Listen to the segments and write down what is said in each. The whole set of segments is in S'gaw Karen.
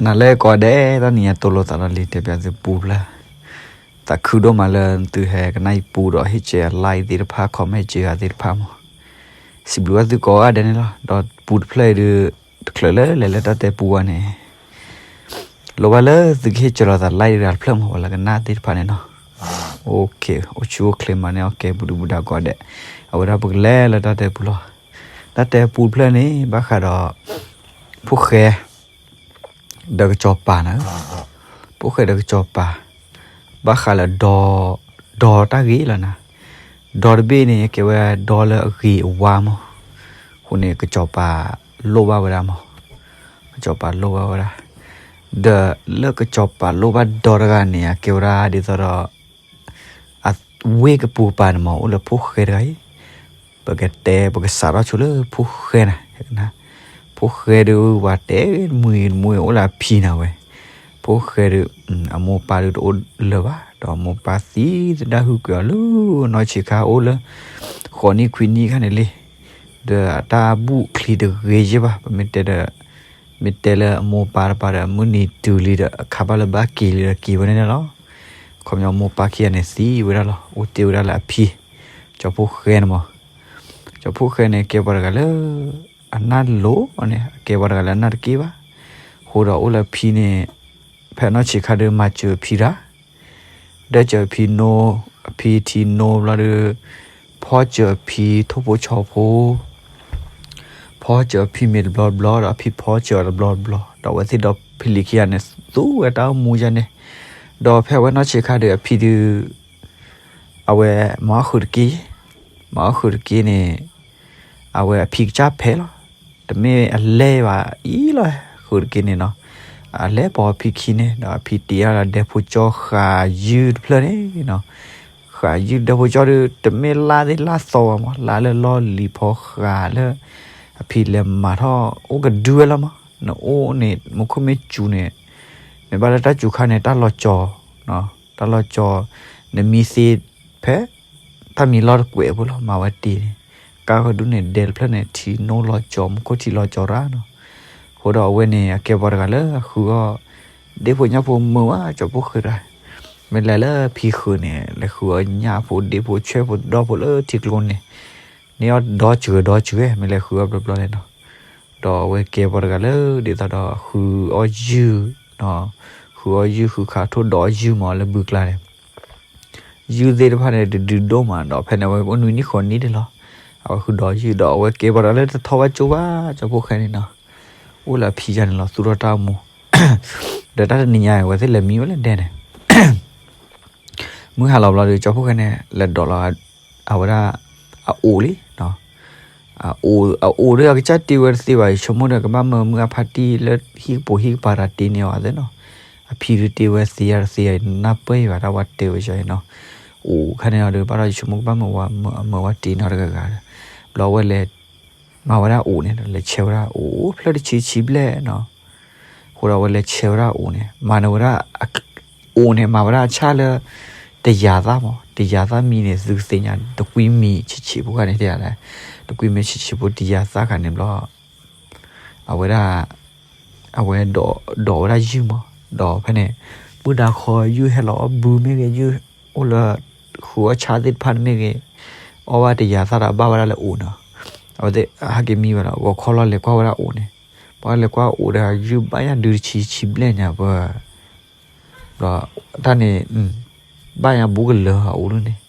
နၤလၢကိးဂၤဒဲး တနံၤညါတိၢ်လိာ်သးဒီးလံ တဲဘၣ်သုပူတဖျၢၣ်, သးခုဒိၣ်မးလၢသုဟဲကနၣ်အံၤပူဒီး ဟ့ၣ်စဲးအ like သ့ၣ်တဖၣ် comment စၢၤယၤသ့ၣ်တဖၣ်မး, စံးဘျုးဘၣ်သုကိးဂၤဒဲးန့ၣ်လီၤ. ဒီးပူတဖျၢၣ်အံၤဒုး တချုးလၢလဲၤလၢတၢ်တဲပူဝဲန့ၣ် လိၣ်ဘၣ်လၢသုကဟ့ၣ်စၢၤလီၤသး like တဂၤတဖျၢၣ်မး ပှၤလၢကနၣ်သ့ၣ်တဖၣ်န့ၣ်နီၤ. OK, အိၣ်ဆူၣ်အိၣ်ချ့မးန့ၣ် OK ပူၤဒုပူၤဒါကိးဂၤဒဲး, အဝဲဒၣ်ပကလဲၤလၢတၢ်တဲပူလီၤ. တၢ်တဲပူတဖျၢၣ်န့ၣ် ဘၣ်ဃးဒီး ဖိၣ်ဃဲ ဒီးကစီၤပၤနၤ, ဖိၣ်ဃဲဒီးကစီၤပၤ, ဘၣ်ဃးလၢဒီ, ဒီတၢ်ဂ့ၢ်လီၤနၤ. ဒီတဘ့ၣ်န့ၣ် ကဲဝဲဒီလၢအဂ့ၤအဝါမး, အဃိန့ၣ် ကစီၤပၤလိၣ်ဘၣ်ဝဲဒၣ်မး, ကစီၤပၤလိၣ်ဘၣ်ဝဲဒၣ်, ဒီးလၢကစီၤပၤလိၣ်ဘၣ်ဒီတဂၤန့ၣ် အကဲဝဲဒၣ်ဒ်သိးဒီး အဝ့ၢ်ကပူၤကပၤန့ၣ်မး အိၣ်လၢဖိၣ်ဃဲတဂၤအံၤ, ပကတဲ ပကစးထီၣ်ဆိလၢဖိၣ်ဃဲနၤ, ဖိၣ်ဃဲဒုး ပှၤတဲမုာ်တမုာ်အိၣ်လၢအဖံနၤဝဲ, ဖိၣ်ဃဲဒုး အမိၢ်ပၢ်ဒုးတအိၣ်လၢၤဘၣ် ဒီးအမိၢ်ပၢ်သံသဒၣ်ဟုကွံာ်အီၤလၢနီၢ်ဆံးခါအိၣ်လၢ ဃိးနံၣ်ခွံနံၣ်ခါန့ၣ်လံ, ဒီးအတၢ်ဘူၣ်ချံတဂ့ၤယဲၢ်ဘၣ် ပမ့ၢ်တဲဒီး မ့ၢ်တဲလၢအမိၢ်ပၢ်တပၤဒီး မုၢ်နံၤတုၤလံဒီး အခါဘၣ်လၢဘၣ်က့ၤလံဒီးက့ၤဝဲန့ၣ်န့ၣ်လီၤ. ခီပညီမိၢ်ပၢ်ခံဂၤန့ၣ်သံဝဲဒၣ်လီၤ. အိၣ်တ့ၢ်ဝဲဒၣ်လၢအဖံ, ကၠီဖိၣ်ဃဲန့ၣ်မး, ကၠီဖိၣ်ဃဲန့ၣ် ကဲပှၤတဂၤလၢ အနၢ်လိၤန့ၣ် အကဲပှၤတဂၤလၢအနၢ်တက့ၢ်ဘၣ်. အဃိဒီးအိၣ်လၢအဖံန့ၣ် ဖဲအနီၢ်ဆံးခါဒီး မၤစၢၤအဖံတၢ် ဒၢစၢၤအဖံနိ, အဖံထံနိဘျီဒီး ဖီစၢၤအဖံထိၣ်ဖိဆီဖိ, ဖီစၢၤအဖံမ့ၤတဘျီတဘျီ ဒီးအဖံဖီစၢၤအီၤတဘျီတဘျီ ဒီးအဝဲသ့ၣ်ဒီဖံလံၤခံဂၤန့ၣ် သူဝဲတၢ်အိၣ်မူယါန့ၣ်, ဒီးဖဲအဝဲနီၢ်ဆံးခါဒီး အဖံဒုး အဝဲမၤအီၣ်ဃုာ်တက့ၢ်, မၤအီၣ်ဃုာ်တက့ၢ်န့ၣ် အဝဲအဖံကစၢ်ဖဲးလီၤ. တမ့ၢ်အလဲၤဘၣ်အံၤလီၤ, ဃုာ်တက့ၢ်န့ၣ်နီၤ, အလဲၤပိာ်အဖံခံန့ၣ် ဒီးအဖံတ့အီၤဒီးဒဲဖိကၠီဃာ်ယုၢ်တဖျၢၣ်န့ၣ်နီၤ, ဃာ်ယုၢ်ဒဲဖိကၠီဒီး တမ့ၢ်လါသ့ၣ်လါသီဘၣ်မး လါလၢလီၢ်လံၤဖီဃာ်လၢ အဖံလဲၤမၤထီၣ်အိၣ်ကဒုဝဲလီၤမး, နအိၣ်န့ၣ် မူခိၣ်မ့ၢ်စူၤန့ၣ် မ့ၢ်ဘၣ်လၢတၢ်စူၤခါန့ၣ် တၢ်လီၤကၠီၤ, တၢ်လီၤကၠီၤ နမံသ့ဖဲ တၢ်မံလီၢ်တကွဲးဖိလီၤ မၤဝဲတ့ၢ်န့ၣ်, ကါကဒုန့ၣ် ဒဲတဖျၢၣ်န့ၣ် ထံနိလီၤကၠီၤ မူခိၣ်ထံလီၤကၠီၤရၣ်နီၤ, အဃိဒီးအဝဲန့ၣ် အကဲပှၤတဂၤလၢအဃုအီၣ် ဒ့ဖိညၣ်ဖိမုာ်ဝဲ ကၠီဖိၣ်ဃဲတဂၤ, မ့ၢ်လဲၤလၢဖံဃုာ်န့ၣ် လဲၤဃုအီၣ်ညၣ်ဖိဒ့ဖိဆွဲၣ်ဖိဒီဖိလၢထံကျိန့ၣ်, န့ၢ်အီၣ်ဒီစၢၤဒီစၢၤ မ့ၢ်လဲၤဃုအီၣ်ဘျီဘျီန့ၣ်နီၤ, ဒီးအဝဲကဲပှၤတဂၤလၢ ဒ်သိးဒီးဃုအီၣ်ယုၢ်, ဃုအီၣ်ယုၢ်ဃုခးထိၣ်ဒီးအီၣ်ယုၢ်မးလၢဘုကျါန့ၣ်, ယုၢ်သ့ၣ်တဖၣ်န့ၣ် တဒုဒိၣ်မးဒီး ဖဲန့ၣ်အဝဲအိၣ်နွံနံၣ်ဃိးနံၣ်ဒၣ်လီၤ, အဝဲဃုဒီးယုၢ်ဒီးအဝဲကဲပှၤတဂၤလၢတထီၣ်ဘၣ်ကၠိဘၣ် ကၠီဖိၣ်ဃဲန့ၣ်နီၤ, အိၣ်လၢအဖံယါန့ၣ်လီၤ သူၣ်ထီၣ်တၢ်အိၣ်မူ, ဒီးတၢ်တနံၤညါအံၤ အဝဲသ့ၣ်လဲၤမံဝဲလၢဒဲန့ၣ် မုၢ်ဟါလီၤဘျီဒီး ကၠီဖိၣ်ဃဲန့ၣ် လဲၤဒိးလီၤ အဝဲဒၣ် အအိၣ်လံ, အအိၣ်ဒီးအကစၢ်တ့ဝဲတသ့ဘၣ် ယဆိကမိၣ်ဒီးကဘၣ်မၢမုၢ်အဖါတံၢ်လၢဟံၣ်ကပိာ်ဟံၣ်ကပၤတၢ်တ့န့ၢ်အီၤသ့နီၤ, အဖံဒုးတ့ဝဲသ့ယါတသ့ယါ နၢ်ပၢၢ်ယဘၣ်တၢ်ဝဲတဲဝဲယါအံၤနီၤ, အိၣ်ခါန့ၣ်အီၤဒီး ဘၣ်ဒီးယဆိကမိၣ်ကဘၣ်မၢဝဲမၢဝဲတ့န့ၢ်အီၤတဂၤဂၤဒီး, ဘျီအဝဲလဲၤ မၤဝဲဒၣ်အိၣ်န့ၣ်ဒီး လဲၤဆဲးဝဲဒၣ်အိၣ်ဖျၢၣ်တဆံဆံဘျဲၣ်နီၤ, အဃိဒီးအဝဲလဲၤဆဲးဝဲဒၣ်အိၣ်န့ၣ် မၤန့ၢ်ဝဲဒၣ် အိၣ်န့ၣ် မၤဝဲဒၣ်အဆၣ်လၢ တယၤသၣ်မး တယၤသၣ်မံန့ၣ် သုကသ့ၣ်ညါ တကွံမံဆံးဆံးဖိခါန့ၣ်တဲလဲၣ်, တကွံမံဆံးဆံးဖိတယၤသၣ်ခါန့ၣ်ဘျီ အဝဲဒၣ် အဝဲဒိးဝဲဒၣ်ယုၢ်မး ဒီးဖဲန့ၣ် မုၢ်နၤခီယုၢ်ဟဲလီၤအီၣ်ဘုမ့ၢ်ဂ့ၤ ယုၢ်အိၣ်လၢ ဃုအီၣ်ဆၣ်သ့ၣ်တဖၣ်န့ၣ်မ့ၢ်ဂ့ၤ အီၣ်ဘၣ်တယၤသၣ်ဒီးဘၣ်ဝဲဒၣ်လၢအိၣ်န့ၣ်, အဝဲသ့ၣ်ဟဲက့ၤမံဝဲလီၤ ဂီၤခီလီၤလဲၤကွၢ်ဝဲဒၣ်အိၣ်န့ၣ်, ပှၤလဲၤကွၢ်အိၣ်ဒီး ယုၢ်ဘၣ်ယၤဒုတဆံဆံဘျဲၣ်ညါပှၤ ဒီးတၢ်န့ၣ် ဘၣ်ယၤဘူးကလၢၤအအိၣ်လၢန့ၣ်,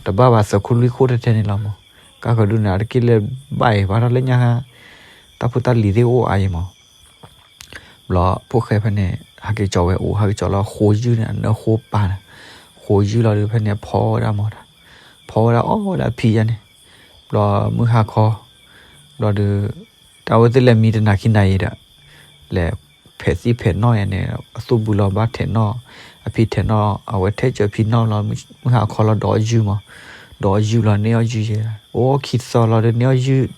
တဘၣ်ဘၣ်သၢခိၣ်လွံၢ်ခိၣ်ထဲထဲန့ၣ်လီၤမး, ကါဃုာ်ဒုန့ၣ် အတက့ၢ်လၢဘၣ်အံၤ ဘၣ်ဒီးလၢညါ တၢ်ဖိတၢ်လံၤသ့ၣ်အိၣ်အါအံၤမး, ဘျီဖိၣ်ဃဲဖဲန့ၣ် ဟဲက့ၤကၠီဝဲအိၣ် ဟဲက့ၤကၠီလၢဃိယုၢ်န့ၣ် အနၢဃိပာ်န့ၣ်, ဃိယုၢ်လီၤဒုးဖဲန့ၣ် ဖီဝဲဒၣ်မးတၢ်, ဖီဝဲဒၣ်အီၣ်ဝဲဒၣ်အဖံယါန့ၣ်, ဘျီမုၢ်ဟါခီ ဘျီဒီး တၢ်ဝဲသ့ၣ်လဲၤမံတနၤခံနၤအံၤဒီး လဲၤဖဲးသံၣ်ဖဲးနီၣ်ယါန့ၣ် အသူၣ်ဘုလီၤဘၣ်ထဲးနီၣ်, အဖံထဲးနီၣ် အဝဲထဲးစၢၤဖံနီၣ်လီၤ, မုၢ်ဟါခီလီၤဒီးအီၣ်ယုၢ်မး, ဒီးအီၣ်ယုၢ်လီၤန့ၢ်အီၣ်ယုၢ်ယဲ, အိၣ်ခံသီလီၤဒီးန့ၢ်အီၣ်ယုၢ်,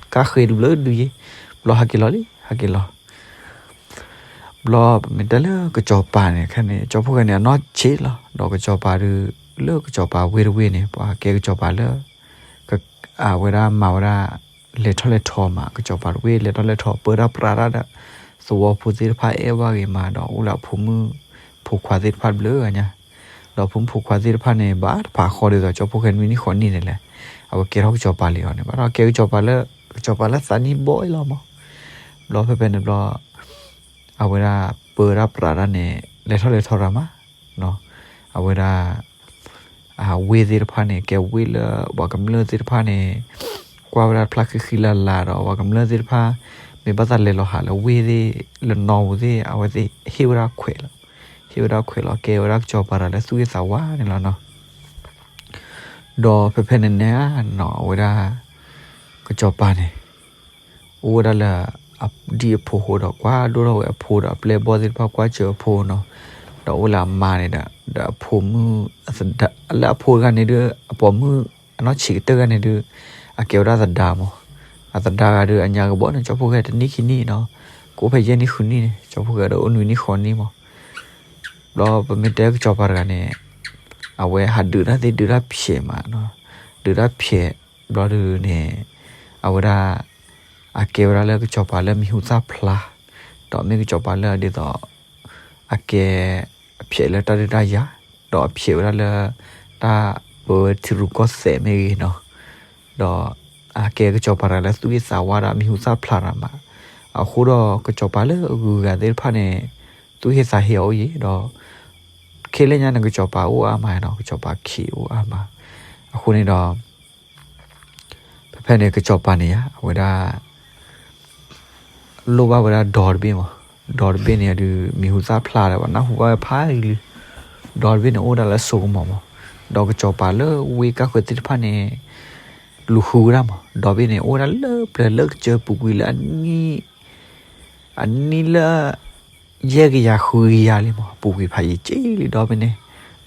ကါဃ့တဘျုးဒုယဲ, ဘျီဟဲက့ၤလီၤလံ ဟဲက့ၤလီၤ ဘျီပမ့ၢ်တဲလၢကစီၤပၤန့ၣ် ခဲန့ၣ် ကၠီဖိၣ်ဃဲန့ၣ် အနီၢ်ဆံးလီၤ, ဒီးကစီၤပၤဒီး လၢကစီၤပၤဝ့ၢ်တဝ့ၢ်န့ၣ် ပှၤကဲကစီၤပၤလၢ အဝဲဒၣ်မၤဝဲဒၣ် လဲၤထီၣ်လဲၤထီမး ကစီၤပၤတဝ့ၢ် လဲၤထီၣ်လဲၤထီ ပၢတၢ်ပြးတၢ်ဒီး သဝီဖိသ့ၣ်တဖၣ်အဲၣ်ဘၣ်ဂ့ၤမးဒီး အိၣ်လၢအဖိမုၣ်ဖိခွါသ့ၣ်တဖၣ်တဘျုးဂၤညါ, ဒီးဖိမုၣ်ဖိခွါသ့ၣ်တဖၣ်န့ၣ် ဘၣ်တဖၣ်ဃီဒ်သိး ကၠီဖီၣ်ဃဲနွံနံၣ်ဃိးနံၣ်န့ၣ်လဲၣ်, အဝဲကဲထီၣ်ကစီၤပၤလံအီၤန့ၣ် ဘၣ်ဒီးကဲကစီၤပၤလၢ ကစီၤပၤလၢသးနံၣ်ဘီအံၤလီၤမး, ဘျီဖဲဖဲန့ၣ်ဘျီ အဝဲဒၣ်ပၢဝဲဒၣ်ပြးတၢ်န့ၣ် လဲၤထီၣ်လဲၤထီရၤမး, အဝဲဒၣ် အဝ့ၢ်သ့ၣ်တဖၣ်န့ၣ် ကဲဝ့ၢ်လၢပှၤကမျၢၢ်သ့ၣ်တဖၣ်န့ၣ် ကွၢ်ဝဲဒၣ်ဖျါဃံဃံလၤလၤဒီး ပှၤကမျၢၢ်သ့ၣ်တဖၣ် မ့ၢ်ဘၣ်သးလဲၤလီၤဟးလၢဝ့ၢ်သ့ၣ်လၢနီၢ်ပူၤသ့ၣ် အဝဲသ့ၣ်ဟ့ၣ်ဝဲဒၣ်ခွဲးလီၤ, ဟ့ၣ်ဝဲဒၣ်ခွဲးလီၤ ကဲဝဲဒၣ်ကစီၤပၤတဂၤလၢသူၣ်ဂ့ၤသးဝါန့ၣ်လီၤနီၤ. ဒီးဖဲဖဲန့ၣ်န့ၣ်နီၤ အဝဲဒၣ် ကစီၤပၤန့ၣ် အိၣ်ဝဲဒၣ်လၢ ဒ်အဖိဃိဒီး ကွၢ်ဒိၣ်ထီၣ်ဝဲအဖိဒီး အပျဲၢ်အဘီၣ်သ့ၣ်တဖၣ်ကွၢ်စၢၤအဖိနီၤ, ဒီးအိၣ်လၢအမါန့ၣ်ဒီး ဒီးအဖိမုၣ် လၢအဖိတဂၤန့ၣ်ဒုး အပိာ်မုၣ်အနီၢ်ဆံးကတၢၢ်တဂၤန့ၣ်ဒုး အကဲဝဲဒၣ်သဒါမး, အသဒါဂၤဒုး အညါကဘီန့ၣ် ကၠီဖီၣ်ဃဲတနံၣ်ခံနံၣ်နီၤ, ကအိၣ်ဖဲယဲၢ်နံၣ်ဃုနံၣ်န့ၣ် ကၠီဖီၣ်ဃဲဒီးအိၣ်နွံနံၣ်ဃိးနံၣ်မး, ဘျီပမ့ၢ်တဲကစီၤပၤတဂၤန့ၣ် အဝဲဟးဒုးတၢ်သ့ၣ်ဒုးတၢ်ဖျဲးမး, ဒုးတၢ်ဖျဲးဘျီဒုးန့ၣ် အဝဲဒၣ် အကဲဝဲဒၣ်လၢကစီၤပၤလၢမံၤဟူသၣ်ဖျါ, ဒီးမ့ၢ်ကစီၤပၤလၢဒ်သိး အကဲ အဖျဲးလၢတၢ်ဒုးတၢ်ယၤ, ဒီးအဖျဲးဝဲဒၣ်လၢ တၢ်ပၢဝဲထံရူၢ်ကီၢ်သဲးမ့ၢ်ဂ့ၤနီၤ, ဒီးအကဲကစီၤပၤတဂၤလၢသူၣ်ဂ့ၤသးဝါဒီးမံၤဟူသၣ်ဖျါတၢ်မး, အဃိဒီးကစီၤပၤလၢအဂုၤအဂၤသ့ၣ်တဖၣ်န့ၣ် သူၣ်ဟ့သးဟ့အီၤအိၣ်ယံၤဒီး ခဲလၢာ်ညါန့ၣ် ကစီၤပၤအိၣ်အါမးနီၤ, ကစီၤပၤခံးအိၣ်အါမး, အဃိန့ၣ်ဒီး ဖဲဖဲန့ၣ် ကစီၤပၤန့ၣ်ယါ အဝဲဒၣ် လိၣ်ဘၣ်ဝဲဒၣ်ဒီတဘ့ၣ်မး, ဒီတဘ့ၣ်န့ၣ်ဒုး မံၤဟူသၣ်ဖျါဒီး ပှၤနၢ်ဟူဘၣ်ဝဲဖးယံၤလံ, ဒီတဘ့ၣ်န့ၣ် အိၣ်ဝဲဒၣ်လၢစိကမီၤမး, ဒီးကစီၤပၤလၢဝ့ၢ်ကၢ်ဃၢၤသ့ၣ်တဖၣ်န့ၣ် လူၤဃုဝဲဒၣ်မး, ဒီဘ့ၣ်န့ၣ် အိၣ်ဝဲဒၣ်လၢပျၢၤလၢကစၢၢ်ပူၤကွံာ်လၢအနံၣ် အနံၣ်လၢ ယဲၢ်ကယၤဃုကယၤလံမး, ပူၤကွံာ်ဖးယံၤက့လံဒီဘ့ၣ်န့ၣ်,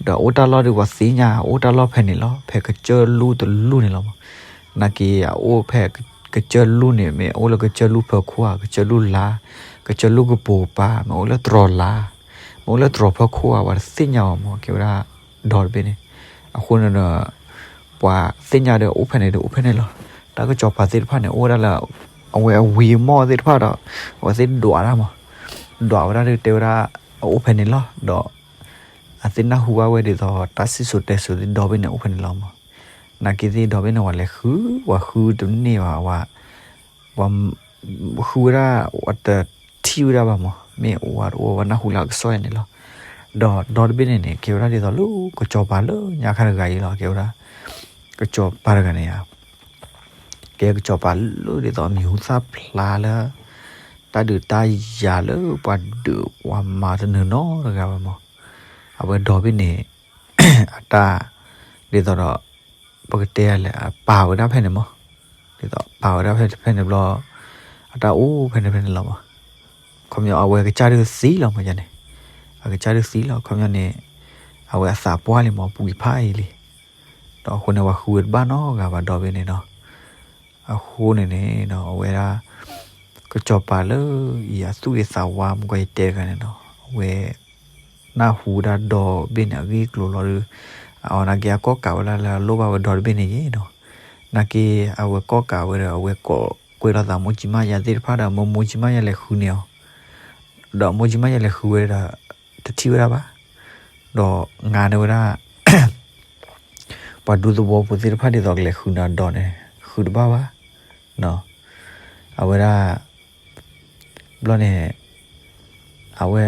ဒီးအိၣ်တၢ်လီၢ်ဒုး ပှၤသ့ၣ်ညါ အိၣ်တၢ်လီၢ်ဖဲန့ၣ်လီၤ, ဖဲကစၢၢ်လူၢ်တလူၢ်န့ၣ်လီၤမး, နာ်က့အအိၣ်ဖဲကစၢၢ်လူၢ်န့ၣ် မ့ၢ်အိၣ်လၢကစၢၢ်လူၢ်ဖၢခိၣ်ဧါ, ကစၢၢ်လူၢ်လါ, ကစၢၢ်လူၢ်ကပိာ်ကပၤ, မ့ၢ်အိၣ်လၢတြီၤလါ, မ့ၢ်အိၣ်လၢတြီၤဖၢခိၣ်ဧါ, ပှၤတသ့ၣ်ညါအီၤမး, ကဲဝဲဒၣ် ဒီတဘ့ၣ်န့ၣ်, အဃိန့ၣ်ဒီး ပှၤသ့ၣ်ညါဒီးအိၣ်ဖဲန့ၣ်ဒီးအိၣ်ဖဲန့ၣ်လီၤ, တၢ်ကစီၤပၤသ့ၣ်တဖၣ်န့ၣ် အိၣ်ဝဲဒၣ်လၢ အဝဲအဝံၤအမီၢ်သ့ၣ်တဖၣ်ဒီး အဝဲသ့ၣ်ဒွးတၢ်မး, ဒွးဝဲဒၣ်ဒီးတဲဝဲဒၣ် အအိၣ်ဖဲန့ၣ်လီၤ, ဒီး အသ့ၣ်နၢ်ဟူဘၣ်ဝဲဒ်သိး တၢ်စံၣ်စိၤတဲစိၤသ့ၣ်ဒီဘ့ၣ်န့ၣ် အိၣ်ဖဲန့ၣ်လီၤမး, နာ်က့သ့ၣ်ဒီဘ့ၣ်န့ၣ် ပှၤလဲၤဃု ပှၤဃုတန့ၢ်ဘၣ်, ပှၤ ပှၤ ဃုဝဲဒၣ် ပှၤတထံၣ်ဝဲဒၣ်ဘၣ်မး, မ့ၢ်အိၣ်ဝဲတအိၣ် ပှၤနၢ်ဟူလၢအကစီၣ်အံၤန့ၣ်လီၤ, ဒီးဒီတဘ့ၣ်န့ၣ်န့ၣ် ကဲဝဲဒၣ်ဒ်သိးလၢကစီၤပၤလၢညါခါတဂၤအံၤလီၤ, ကဲဝဲဒၣ် ကစီၤပၤတဂၤန့ၣ်ဧါ ကဲကစီၤပၤလၢဒ်သိးမံၤဟူသၣ်ဖျါလၢ တၢ်ဒုးတၢ်ယၤလၢပှၤဒုးပှၤမၤတနုာ်နီတဂၤဘၣ်မး, အဝဲဒီဘ့ၣ်န့ၣ် အတၢ် ဒ်သိးဒီး ပကတဲလဲၣ် အပာ်ဝဲဒၣ်ဖဲန့ၣ်မး, ဒ်သိးပာ်ဝဲဒၣ်ဖဲဖဲန့ၣ်ဘျီ အတၢ်အိၣ်ဖဲန့ၣ်ဖဲန့ၣ်လီၤမး, ခီပညီအဝဲကစၢ်ဒုးသံလီၤမးန့ၣ်, အကစၢ်ဒုးသံလီၤ ခီပညီန့ၣ် အဝဲအသးပှၢ်လံမး ပူၤကွံာ်ဖးအံၤလံ, ဒီးအဃိန့ၣ် ပှၤဃုဝဲတဘၣ်နီတဂၤဘၣ်ဒီဘ့ၣ်န့ၣ်နီၤ, အဃိန့ၣ်န့ၣ်ဒီး အဝဲဒၣ် ကစီၤပၤလၢအသူၣ်ဂ့ၤသးဝါ မ့ၢ်ကီယတဲတဂၤန့ၣ်နီၤ အဝဲ နၢ်ဟူဝဲဒၣ်ဒီဘ့ၣ်န့ၣ်အဂ့ၢ်အကျိၤလီၤဒီး အနာ်က့အကီၣ်ကးဝဲဒၣ်လၢအလိၣ်ဘၣ်ဝဲဒီတဘ့ၣ်န့ၣ်ယဲနီၤ, နာ်က့ အဝဲကီၣ်ကးဝဲဒီး အဝဲကိးကွဲးလိာ်သးမိၢ်ကၠံမါယၤသ့ၣ်တဖၣ်ဒီး မိၢ်မိၢ်ကၠံမါယၤလဲၤဃုန့ၢ်အီၤ, ဒီးမိၢ်ကၠံမါယၤလဲၤဃုဝဲဒီး တထံၣ်ဝဲဒၣ်ဘၣ်, ဒီးငါန့ၢ်ဝဲဒၣ် ပှၤဒူသဝီဖိသ့ၣ်တဖၣ်ဒ်သိးကလဲၤဃုန့ၢ်အဒီန့ၣ် ဃုတဘၣ်ဘၣ်, အဝဲဒၣ် ဘျီန့ၣ် အဝဲ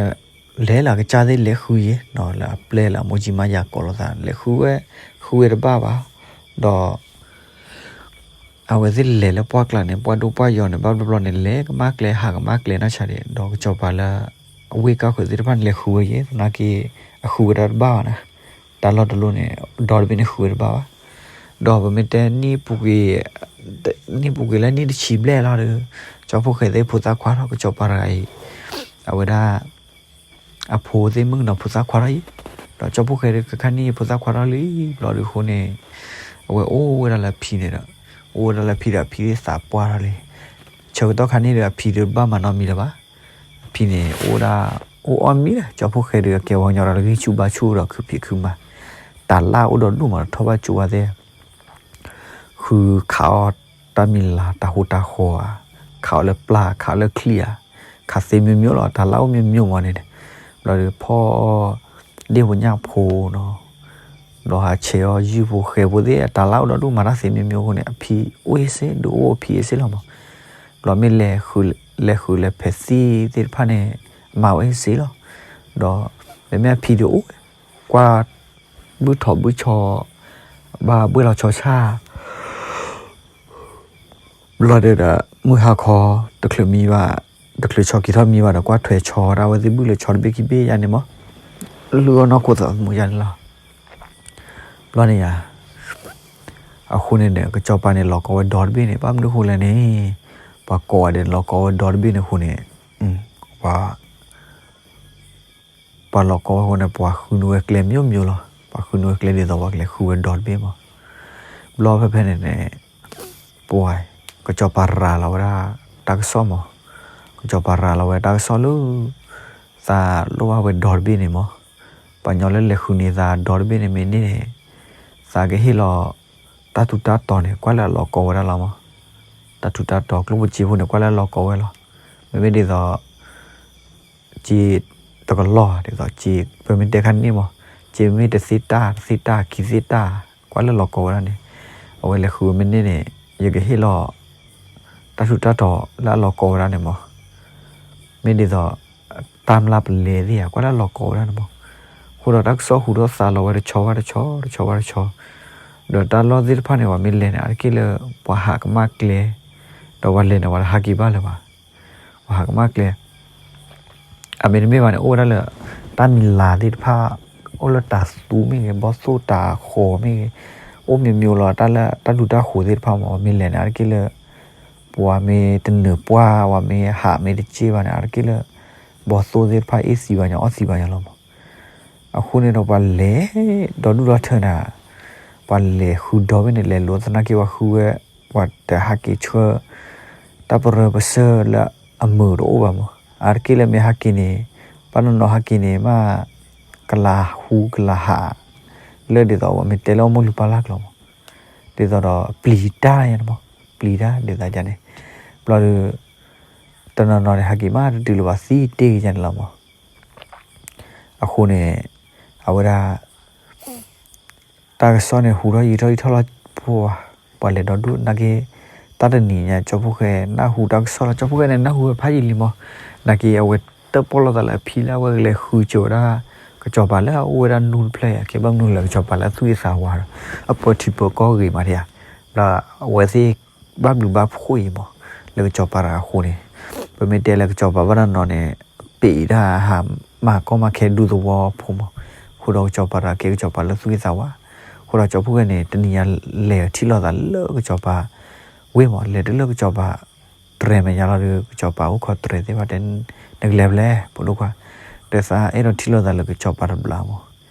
လဲၤလၢအကစၢ်သ့ၣ်လဲၤဃုယဲ လၢအပျဲၢ်လၢအမိၢ်ကၠံမါယၤကိးလိာ်သး လဲၤဃုဝဲ ဃုဝဲတဘၣ်ဘၣ်, ဒီး အဝဲသ့ၣ်လဲၤလၢပှၢ်ကျါန့ၣ် ပှၢ်ဒိၣ်ပှၢ်ယီၤန့ၣ် ဘၣ်ဘျီဘျီန့ၣ် လဲၤကမၣ်ကျဲ ဟးကမၣ်ကျဲနီၢ်ဆါဒံး ဒီးကစီၤပၤလၢ အဝ့ၢ်ကၢ်ဃုာ်သ့ၣ်တဖၣ်န့ၣ် လဲၤဃုဝဲယဲ သနာ်က့ အဃုဝဲဒၣ်တဘၣ်ဘၣ်နၤ, တၢ်လီၢ်တလီၢ်န့ၣ် ဒီတဘ့ၣ်န့ၣ်ဃုဝဲတဘၣ်ဘၣ်, ဒီးပမ့ၢ်တဲ နံၣ်ပူၤကွံာ်လၢနံၣ်တဆံဘျဲၣ်လီၤဒီး ကၠီဖိၣ်ဃဲသ့ၣ်ဖိသၣ်ခွါထီၣ် ကစီၤပၤတဂၤအံၤ အဝဲဒၣ် အဖိသ့ၣ်မုၣ်ကနီၤဖိသၣ်ခွါထီၣ်အံၤ, ဒီးကၠီဖိၣ်ဃဲဒီးကခါနံၣ်ဖိသၣ်ခွါထီၣ်လံ ဘျီဒုးအဃိန့ၣ် အဝဲအိၣ်ဝဲဒၣ်လၢအဖံန့ၣ်ဒီး အိၣ်ဝဲဒၣ်လၢအဖံဒီးအဖံသ့ၣ်သးပှၢ်ထီၣ်လံ, ဆၢကတီၢ်ခါနံၣ်ဒီးအဖံဒုးတဘၣ်မၤနီတမံၤလၢၤဘၣ်, အဖံန့ၣ် အိၣ်ဝဲဒၣ် အိၣ်အီၣ်မံဒီး ကၠီဖိၣ်ဃဲဒီးကဲပှၤကညီဒီး ဂံၢ်ဆူၣ်ဘါဆူၣ်ဒီးခုဖံးခုမၤ, တၢ်လၢအိၣ်ဒီးဒူၣ်မးဒီးထီၣ်ဘၣ်ကၠိဝဲသ့ၣ် ဃုခးအီၣ်တၢ်မံၤလၤ တၢ်ဟူးတၢ်ဃီၤဧါ, ခးအီၣ်လၢပျၢ် ခးအီၣ်လၢချံဧါ, ခ ခးသ့မ့ၢ်မ့ၢ်လီၤ တၢ်လၢအိၣ်မ့ၢ်မ့ၢ်မးန့ၣ်န့ၣ်, ဘျီဒီးဖီၣ်ဒ့ၣ်ဖိညၣ်ဖိနီၤ, ဘျီဟးဆဲးအီၣ်ယုၢ်ဖိဃဲဖိသ့ၣ် တၢ်လၢအိၣ်ဒီဒူၣ်မၤတၢ်သ့မ့ၢ်မ့ၢ်အဃိန့ၣ် အဖံအိၣ်အ့ၣ်စ့ ဒုးအိၣ်အဖံအ့ၣ်စ့လီၤမး. ဘျီမ့ၢ်လဲၤဃု လဲၤဃုလဲၤဖဲးသံၣ်သ့ၣ်တဖၣ်န့ၣ် မၤဝဲအ့ၣ်စ့လီၤ. ဒီးမ့မ့ၢ်အဖံဒုးအိၣ် ကွၢ် ဘုၣ်ထီၣ်ဘုၣ်ဆီ ဘၣ်ဘှ့ၣ်လီၤဆီဆၣ် ဘျီဒီး မုၢ်ဟါခီ တချုးမံဘၣ် တချုးဆီက့ၤထီၣ်မံဘၣ်ဒီး ကွၢ်ထွဲဆီဒၣ်ဝဲသ့ၣ်ဘုၣ်လၢဆီတဘ့ၣ်ခံဘ့ၣ်ယါန့ၣ်မး, လုၢ်အီၣ်နီၢ်ခိသးသမူယါန့ၣ်လီၤ. ဘျီန့ၣ်ယါ အဃိန့ၣ်န့ၣ် ကစီၤပၤန့ၣ် လီၤကီဝဲဒီတဘ့ၣ်န့ၣ် ဘၣ်မနုၤဃိလဲၣ်န့ၣ်, ပှၤကိးဂၤဒဲးန့ၣ် လီၤကီဝဲဒီတဘ့ၣ်န့ၣ်အဃိန့ၣ်, ပှၤ ပှၤလီၤကီဝဲအဃိန့ၣ် ပှၤဃုနုာ်ဝဲကျဲမ့ၢ်မ့ၢ်လီၤ. ပှၤဃုနုာ်ဝဲကျဲဒ်သိးပှၤကလဲၤဃုဝဲဒီတဘ့ၣ်မး. ဘျီဖဲဖဲန့ၣ်န့ၣ် ပှၤ ကစီၤပၤရၤလီၤဝဲဒၣ်တၢ်ကစီၣ်မး, ကစီၤပၤရၤလီၤဝဲတၢ်ကစီၣ်လၢ သးလိၣ်ဘၣ်ဝဲဒီတဘ့ၣ်န့ၣ်မး, ပှၤညီလၢလဲၤဃုန့ၢ်သးဒီတဘ့ၣ်န့ၣ်မ့ၢ်န့ၢ်န့ၣ် သးကဟ့ၣ်လီၤ တၢ်ထူးတၢ်တီၤန့ၣ် ကွၢ်လၢအလီၤကီဝဲဒၣ်လီၤမး. တၢ်ထူးတၢ်တီၤကျိၣ်ဖိစ့ဖိန့ၣ် ကွၢ်လၢအလီၤကီဝဲလီၤ. မ့မ့ၢ်ဒ်သိး စ့တကလီၢ် ဒ်သိးစ့ ပမ့ၢ်တဲခါန့ၣ်မး, စ့မ့ၢ်တသ့တၢ် တသ့တၢ် ခံသ့တၢ် ကွၢ်လၢလီၤကီဝဲဒၣ်န့ၣ်, အဝဲလဲၤဃုမ့ၢ်န့ၢ်န့ၣ် ယကဟ့ၣ်လီၤ တၢ်ထူးတၢ်တီၤလၢအလီၤကီဝဲဒၣ်န့ၣ်မး. မ့ၢ်ဒ်သိး တၢ်မျၢ်ပလဲသ့ၣ်ဧါ ကွၢ်လၢအလီၤကီဝဲဒၣ်န့ၣ်မး. အဃိဒီးတၢ်ကစီၣ်ဟူထီၣ်သါလီၤဝဲတဆီဘၣ်တဆီ တဆီဘၣ်တဆီ, ဒီးတၢ်လီၢ်သ့ၣ်တဖၣ်န့ၣ် ပှၤမ့ၢ်လဲၤန့ၣ် အါတက့ၢ်လၢ ပှၤဟးကမၣ်ကျဲ, ဒီးပှၤလဲၤန့ၣ် ပှၤတဟးက့ၤဘၣ်လၢၤဘၣ်, ပှၤဟးကမၣ်ကျဲ အမ့တမ့ၢ်ဘၣ်န့ၣ် အိၣ်ဝဲဒၣ်လၢ တၢ်မံၤလၤသ့ၣ်တဖၣ်, အိၣ်လၢတၤသူမ့ၢ်ဂ့ၤ ဘီၣ်သိၣ်တၤဃီၤမ့ၢ်ဂ့ၤ, အိၣ်မ့ၢ်မ့ၢ်လီၤ တၢ်လၢတၢ်ဒူတၢ်ဃိၤသ့ၣ်တဖၣ်မး ပှၤမ့ၢ်လဲၤန့ၣ် အါတက့ၢ်လၢ ပှၤမ့ၢ်တနၢၤပှၢ် ပှၤမ့ၢ်ဟးမ့ၢ်တစ့ၢ်ဘၣ်န့ၣ် အါတက့ၢ်လၢ ဘီၣ်သိၣ်သ့ၣ်တဖၣ်အ့ၣ်သံဘၣ်ညီ အီၣ်သံဘၣ်ညီလီၤမး. အဃိန့ၣ်ဒီးပှၤလဲၤ ဒီဒူၣ်ဒီထၢန့ၣ် ပှၤလဲၤဃုဒီဘ့ၣ်န့ၣ် လဲၤလိသနာ်က့ပှၤဃုဝဲ, ပှၤတဟးက့ၤဆှၢ တၢ်ပရၢပစၢၢ်လၢအမုာ်တအိၣ်ဘၣ်မး. အါတက့ၢ်လၢမ့ၢ်ဟးက့ၤန့ၣ် ဘၣ်နီၢ်နီၢ်ဟးက့ၤန့ၣ် မ့ၢ် ကလၤဟူကလၤဟး လၢဒ်သိးအဝဲမ့ၢ်တဲလၢအမိၢ်လုၢ်ပၢ်လၢ်ကျိာ်မး, ဒ်သိးဒီးပျံၤတၢ်ယါန့ၣ်မး, ပျံၤတၢ်ဒ်သိးယါန့ၣ်, ဘျီဒီး တနီၤနီၤန့ၣ် ဟးက့ၤမးတတုၤလၢၤဘၣ် သံတ့ၢ်ကယါန့ၣ်လီၤမး. အဃိန့ၣ် အဝဲဒၣ် တၢ်ကစီၣ်န့ၣ် ဟူထီၣ်ယံာ်ထီၣ်ယံာ်ထီၣ်လီၤ, ပှၤ ပှၤလဲၤဒီဒူၣ်နာ်က့, တၢ်တနံၤညါ ကၠီဖီၣ်ဃဲ နၢ်ဟူတၢ်ကစီၣ်လီၤ, ကၠီဖီၣ်ဃဲန့ၣ် နၢ်ဟူဝဲဖးယံာ်လံမး, နာ်က့ အဝဲတၢၣ်ပီၣ်လိာ်သးလၢအဖံလၢအဝဲကလဲၤဃုစၢၤဝဲဒၣ် ကစီၤပၤလၢအအိၣ်ဝဲဒၣ် နူတဖျၢၣ် ကဲဘၣ်မနုၤလဲၣ် ကစီၤပၤလၢအသူၣ်ဂ့ၤသးဝါဒီး အပၢထံပၢကီၢ်ဂ့ၤမးဒံးဧါ, ဒီးအဝဲသ့ၣ် ဘၣ်ဘျုးဘၣ်ဖှိၣ်အံၤမး, လၢကစီၤပၤတဂၤအဃိန့ၣ်, ပမ့ၢ်တဲလၢကစီၤပၤဘၣ်နီၢ်နီၢ်န့ၣ် ပ့ၤအံၤတၢ်ဟးမၤကီမၤခဲဒူသဝီဖိမး, အဃိဒီးကစီၤပၤတဂၤကဲကစီၤပၤလၢသူၣ်ဂ့ၤသးဝါ, အဃိဒီးကၠီဖီၣ်ဃဲန့ၣ် တနံၤညါလဲၤထံၣ်လိာ်သးလၢကစီၤပၤ ဝ့ၢ်မး, လဲၤတုၤလၢကစီၤပၤတြဲၤမဲာ်ညါလီၤဒီး ကစီၤပၤအိၣ်ခိးတြဲၤသ့ၣ်တဖၣ်တဲ နကလဲၤဖဲလဲၣ် ဖိဒိၣ်ခွါ, ဒီးသးအဲၣ်ဒိးထံၣ်လိာ်သးလၢကစီၤပၤတဘျီမး, အ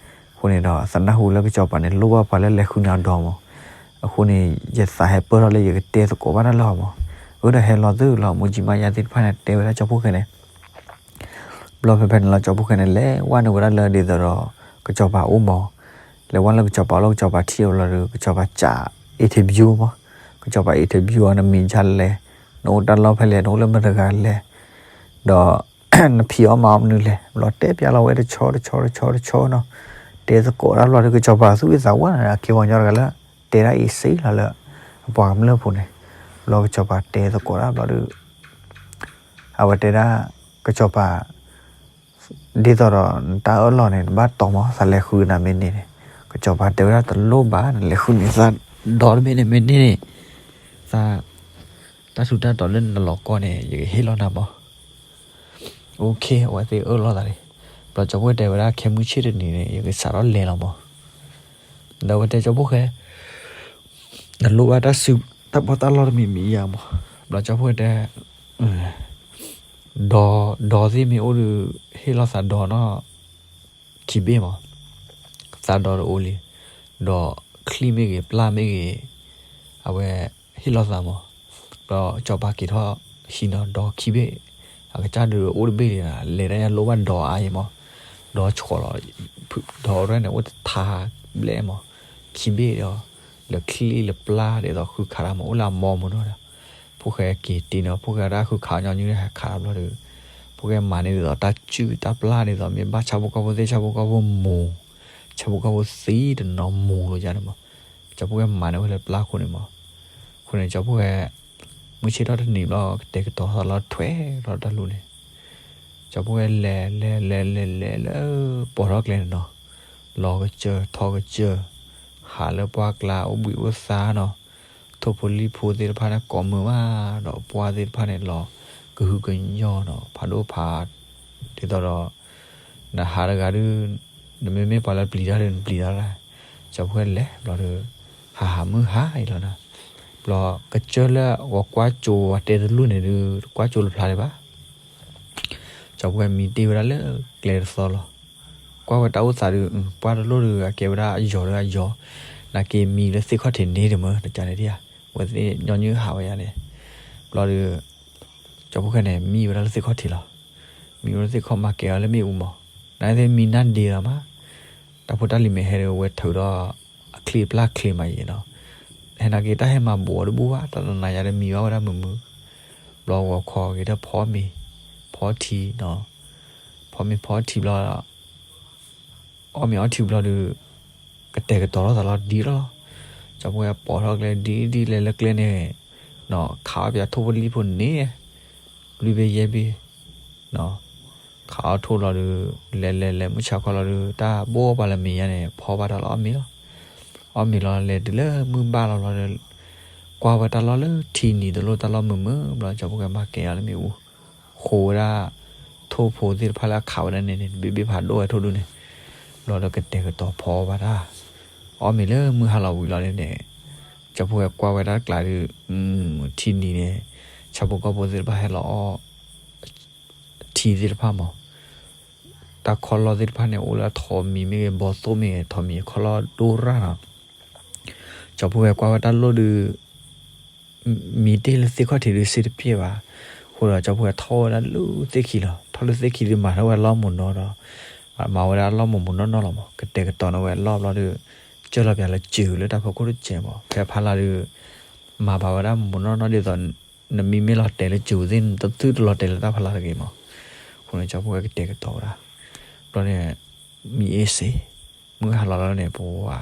ဃိန့ၣ်ဒီး သးနၢ်ဟူလၢကစီၤပၤန့ၣ် လိၣ်ဘၣ်ပှၤလၢလဲၤဃုန့ၢ်အီၤဒီးမး, အဃိန့ၣ် ယသးဟဲပၢၢ်ထီၣ်လၢယကတဲသကိးဘၣ်တၢ်လၢအီၤမး, အဃိဒီးဟဲလီၤသုလီၤ မူကၠံမါယါသ့ၣ်တဖၣ်န့ၣ် တဲဝဲဒၣ်ကၠီဖီၣ်ဃဲန့ၣ် ဘျီဖဲဖဲန့ၣ်လီၤ ကၠီဖီၣ်ဃဲန့ၣ် လဲၤဝဲန့ၢ်ဝဲဒၣ်လၢဒ်သိးဒီး ကစီၤပၤအိၣ်မး, လဲၤဝဲလၢကစီၤပၤလၢကစီၤပၤထံၣ်အီၤလီၤဒီး ကစီၤပၤစး interview မး, ကစီၤပၤ interview အီၤ နမံၤဒ်လဲၣ်, နအိၣ်တၢ်လီၢ်ဖဲလဲၣ်, နအိၣ်လၢမတၤတဂၤလဲၣ်, ဒီး နဖံးအီၣ်မၤအီၣ်မနုၤလဲၣ်, ဘျီတဲပျးလီၤဝဲတဆီတဆီတဆီတဆီနီၤ, တဲသကိးတၢ်ဘျီဒီး ကစီၤပၤသူၣ်ဂ့ၤသးဝါန့ၣ် အကဲပှၤကညီတဂၤလၢ တဲဒၣ်အံၤစ့လီၤလၢ အပှၤကမျၢၢ်ဖိန့ၣ်, ဘျီကစီၤပၤတဲသကိးတၢ်ဘျီဒီး အဝဲတဲဒၣ် ကစီၤပၤ ဒ်သိးဒီးနတၢ်အၢၣ်လီၤန့ၣ် နဘၣ်တီမး သးလဲၤဃုနၤမ့ၢ်န့ၢ်န့ၣ်, ကစီၤပၤတဲဝဲဒၣ်တလိၣ်ဘၣ် နလဲၤဃုန့ၢ်သးဒီတဘ့ၣ်န့ၣ်မ့ၢ်န့ၢ်န့ၣ်, သး တၢ်ထူးတၢ်တီၤလၢနလီၤကီန့ၣ် ယကဟ့ၣ်လီၤနၤမး. OK အဝဲသ့ၣ်အၢၣ်လီၤသးန့ၣ်, ဘျီကၠီဖီၣ်ဃဲတဲဝဲဒၣ် ခဲမုၢ်ဆ့ၣ်တနံၤန့ၣ် ယကစးထီၣ်လဲၤလီၤမး. ဒီးအဝဲတဲကၠီဖီၣ်ဃဲ နလိၣ်ဘၣ်တၢ်စု တၢ်ပီးတၢ်လီတမံၤမံၤယါမး, ဘျီကၠီဖီၣ်ဃဲတဲ ဒီ ဒီသ့ၣ်မ့ၢ်အိၣ်ဒီး ဟ့ၣ်လီၤသးဒီနီၣ် ခံဘ့ၣ်မး, သးဒီတအိၣ်လံ, ဒီချံမ့ၢ်ဂ့ၤ ပျၢ်မ့ၢ်ဂ့ၤ, အဝဲဟ့ၣ်လီၤသးမး, ဘျီကၠီပၤက့ၤထီၣ်ဟံးနီၤဒီခံဘ့ၣ်, အကစၢ်ဒုးအိၣ်တဘ့ၣ်လံ, လဲၤတၢ်ညါလိၣ်ဘၣ်ဒီအါအံၤမး, ဒီဆှီလီၤ, ဒီရဲၣ်န့ၣ် အိၣ်တထါဘျဲၣ်မး, ခံဘ့ၣ်ဒီး လၢချံလၢပျၢ်ဒ်သိးဃုခးတၢ်မး အိၣ်လၢအမီမးနီၤဒီး, ဖီၣ်ဃဲက့ၤတ့ၢ်နီၤ ဖီၣ်ဃဲဒၣ်ဃုခးညီနုၢ်ဟဲခးတၢ်ဘျီဒီး, ဖ ဖိၣ်ဃဲမၤန့ၢ်ဒ်သိးတၢ်စုၣ်တၢ်ပျၢ်ဒ်သိး မ့ၢ်ဘၣ်ဆၣ်ဖိကီၢ်ဖိသ့ၣ် ဆၣ်ဖိကီၢ်ဖိမူၤ, ဆၣ်ဖိကီၢ်ဖိသံတနီၤမူၤလီၤယါန့ၣ်မး, ကၠီဖိၣ်ဃဲမၤန့ၢ်ဝဲလၢပျၢ်ခိၣ်န့ၣ်မး. အဃိန့ၣ် ကၠီဖိၣ်ဃဲ မုၢ်ဆ့ၣ်ထီၣ်တနံၤဘျီ ကတဲာ်ကတီၤသးလီၤထွဲလီၤတၢ်လူၤန့ၣ်, ကၠီဖိၣ်ဃဲလဲၤလဲၤလဲၤလဲၤလဲၤလၢ ပိာ်ထီၣ်ကျဲန့ၣ်နီၤ, လီၤကစၢၢ်ထီၣ်ကစၢၢ်, ဟးလၢပှၢ်ကျါအိၣ်ဘှံးအိၣ်သါနီၤ, ထိၣ်ဖိလံၣ်ဖိသ့ၣ်တဖၣ်န့ၣ်ကိးမုာ်မး, ဒီးပှၢ်သ့ၣ်တဖၣ်န့ၣ်လီၤကဟုကညီၢ်နီၤ, ဖးဒိၣ်ဖး ဒ်သိးဒီး နဟးတဂၤဒီး နမ့မ့ၢ်ပှၤလၢပျံၤတၢ်ဒီးနပျံၤတၢ်လီၤ. ကၠီဖိၣ်ဃဲလဲၤဘျီဒီး ဟးဟးမုၢ်ဟါအံၤလီၤနီၤ, ဘျီကစၢၢ်လၢဂီၤကွၢ်ကၠိဝဲတဲတလူၢ်န့ၣ်ဒီး ကွၢ်ကၠိလၢဖျါဒံးဘၣ်. ကၠီဖိၣ်ဃဲမံတ့ၢ်ဝဲဒၣ်လၢကျဲတသီလီၤ. ကွၢ်ဝဲတၢ်အိၣ်သးဒီး ပှၢ်တလိၣ်ဒီး အကဲဝဲဒၣ်အယီၤဒီးအယီၤ, နာ်က့မံလၢသ့ၣ်ခီၣ်ထံးန့ၣ်တမၢ တကးန့ၣ်ဒံးဧါ, ဝဲသ့ၣ်ညီနုၢ်ဟးဝဲယါန့ၣ်, ဘျီဒီး ကၠီဖိၣ်ဃဲန့ၣ် မံဝဲဒၣ်လၢသ့ၣ်ခီၣ်ထံးလီၤ. မံဝဲလၢသ့ၣ်ခီၣ် မၤကဲၤအီၤလၢမ့ၣ်အူမး, နာ်သ့ၣ်မံနၢ်ဒ့လီၤမး, တၢ်ဖိတၢ်လံၤမ့ၢ်ဟဲဒီး ဝဲထုးဒီး အချံအပျၢ်ချ့မးယံၤနီၤ, ဟဲနာ်က့တၢ်ဟဲမၤဘူးအီၤတဘူၣ်ဘၣ်, တၢ်တနၤယါဒီးမံဘၣ်ဝဲဒၣ်မုာ်မုာ်, ဘျီဂီၤခီဂ့ၤဒီးဖီမ့ၤ, ဖီထံနီၤ, ဖီမ့ၤဖီထံဘျီ အီၣ်မ့ၤအီထံဘျီဒီး ကတဲာ်ကတီၤထီၣ်သးလီၤဒ်လီၤ. ကၠီဖိၣ်ဃဲပိာ်ထီၣ်ကျဲဒ်ဒ်လဲၤလၢကျဲန့ၣ်, ခးအီၣ်ပၠးထိၣ်ဖိလံၣ်ဖိန့ၣ်, လွံၢ်ဘ့ၣ်ယဲၢ်ဘ့ၣ်, ခးအီၣ်ထိၣ်လီၤဒီး လဲၤလဲၤလဲၤမုၢ်ဆါခီလီၤဒီး တၢ်ဘိၣ်ပှၤလၢမ့ၤညါန့ၣ် ဖီဘၣ်တၢ်လီၤအီၣ်မ့ၤလီၤ. အီၣ်မ့ၤလီၤလဲၤတုၤလၢမုၢ်ဘၣ်လီၤလီၤဒီး ကွၢ်ဝဲတၢ်လီၢ်လၢထံနံၤတလိၣ်တၢ်လီၢ်မုာ်မုာ်ဘျီ ကၠီဖိၣ်ဃဲမၤကဲၤအီၤလၢမ့ၣ်အူ, ဃိဝဲဒၣ် ထိၣ်ဖိသ့ၣ်တဖၣ်လၢအခးဝဲဒၣ်န့ၣ်န့ၣ် တဘ့ၣ်ဘ့ၣ်ဖးဒိၣ်ဝဲထိၣ်ဒုန့ၣ်, ဘျီဒီးကတဲာ်ကတီၤဖီဘၣ်တၢ်, အီၣ်မ့ၤလၢမုၢ်ဟါလီၤဝံၤလီၤန့ၣ်, ကၠီဖိၣ်ဃဲကွၢ်ဝဲတၢ်ကျးဒီး ထံနံၤန့ၣ် ဆၣ်ဖိကီၢ်ဖိသ့ၣ်တဖၣ်ဟဲလီၤအီၣ် ထံသ့ၣ်တဖၣ်မး, တၢ်ခီၣ်လီၢ်သ့ၣ်တဖၣ်န့ၣ် အိၣ်လၢထိးမံၤမ့ၢ်ဂ့ၤ ဘီသိၣ်မ့ၢ်ဂ့ၤ ထိးမံၤအခီၣ်လီၢ်ဒိၣ်ရၣ်နီၤ. ကၠီဖိၣ်ဃဲကွၢ်ဝဲတၢ်လိၣ်ဒီး မံတ့ၢ်လၢသ့ၣ်ခီၣ်ထံးဒီးစ့တပျဲၢ်ဘၣ်. အဃိဒီးကၠီဖိၣ်ဃဲထီၣ်ဝဲဒၣ်လၢသ့ၣ်ခံလီၤ. ထီၣ်လၢသ့ၣ်ခံဒီးမၤထီၣ်ဝဲလီၢ်မုၢ်နီၤဒီး မၤဝဲဒၣ်လီၢ်မုၢ်မုၢ်နီၢ်နီၢ်လီၤမး. ကတဲာ်ကတီၤန့ၢ်ဝဲလီၢ်ဘျီဒီး ကၢၢ်လီၤပၠးလၢစူၤလၢတၢ်ဖီခိၣ်တစဲးမး. ဖဲဖးလၢ်ဒီး မၤဘၣ်ဝဲဒၣ်မုၢ်မုၢ်နီၢ်နီၢ်ဒ်သိး နမံမ့ၢ်လီၤတဲာ်လၢစူၤသ့ၣ် နတသုတလီၤတဲာ်လၢတၢ်ဖးလၢ်တဂ့ၤမး. အဃိန့ၣ် ကၠီဖိၣ်ဃဲကတဲာ်ကတီၤဝဲဒၣ်. ဘျီန့ၣ် မံအ့ၣ်စ့ မုၢ်ဟါလီၤလီၤန့ၣ် ပဝဲ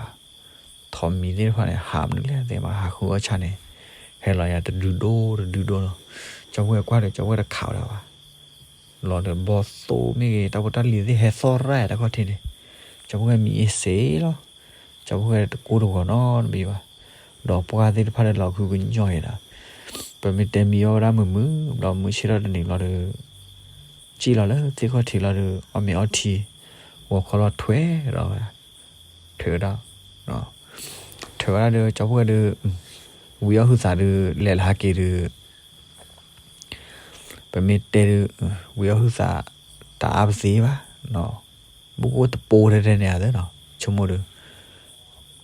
ထိးမံၤသ့ၣ်တဖၣ်န့ၣ် ဟးမနုၤလဲၣ်သ့ၣ်မး ဟးဃုအီၣ်ဆၣ်န့ၣ် ဟဲလီၤယါတဒုဒိၣ်တဒုဒိၣ်လီၤ. ကၠီဖိၣ်ဃဲကွၢ်ဒီး ကၠီဖိၣ်ဃဲတခးဝဲဒၣ်ဘၣ်. လီၤဒီးဘီသိၣ်မ့ၢ်ဂ့ၤ တၢ်ဖိတၢ်လံၤသ့ၣ်ဟဲသီၣ်ရၣ်တၢ်ခီၣ်ထံးန့ၣ် ကၠီဖိၣ်ဃဲမံအ့ၣ်စ့လီၤ. ကၠီဖိၣ်ဃဲတကိၢ်တဂီၤနီတဘ့ၣ်ဘၣ်. ဒီးပှၢ်သ့ၣ်တဖၣ်ဒီးလီၤဃုကညီၤယဲဒၣ်. ပမ့ၢ်တဲမံအီၣ်ဝဲဒၣ်မုာ်မုာ် ဘျီမုၢ်ဆ့ၣ်ထီၣ်တနံၤဘျီဒီး စံၣ်လီၤလၢသ့ၣ်ခီၣ်ထံးလီၤဒီး အီၣ်မ့ၤအီထံ ဂီၤခီလီၤထွဲဒီးဝဲဒၣ်, ထွဲဝဲဒၣ်, ထွဲဝဲဒၣ်ဒီး ကၠီဖိၣ်ဃဲဒီး ဝံၤအီၣ်ဟုသးဒီး လဲၤလၢဟဲက့ၤဒီး ပမ့ၢ်တဲဒီး ဝံၤအီၣ်ဟုသး တအါပသ့ဘၣ်, ဘူးကအိၣ်တပိထဲထဲန့ၣ်ဧါသ့ၣ်နီၤ, ဆိကမိၣ်ဒီး